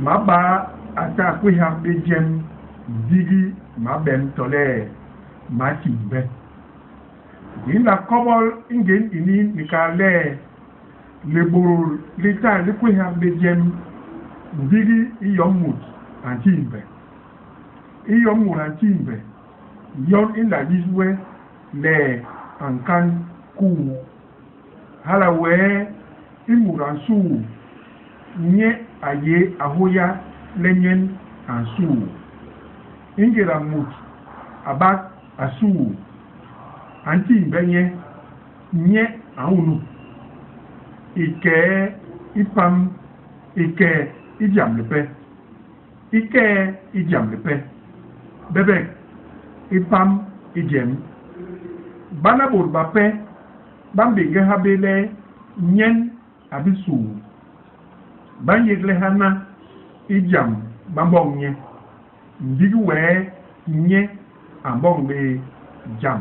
M'a ba a ta kwéhak bé jém, ndigi m'a bem tole m'a timbhe. Di nla kobol i ngén ini ni kal le, libôdôl li ta li kwéhak bé jém, ndigi i yom mut a ntimbhe. I yom mut a ntimbhe yon i nla yis we le a nkan kuu. Hala wee i mut a nsuu, nye a yé a hôya le nyen a nsuu. Ingéda mut a bak a suu, a ntimbhe nye, nye a unup. I kee i pam i ke i jam lipe. I ke i jam lipe, bebek i pam i jem. Bana bôt bape ba mbéñge ha bé le nyen a bi suu. Ba nyégle hana i jam ba mboñ nye, ndigi wee nye a mboñ bé jam.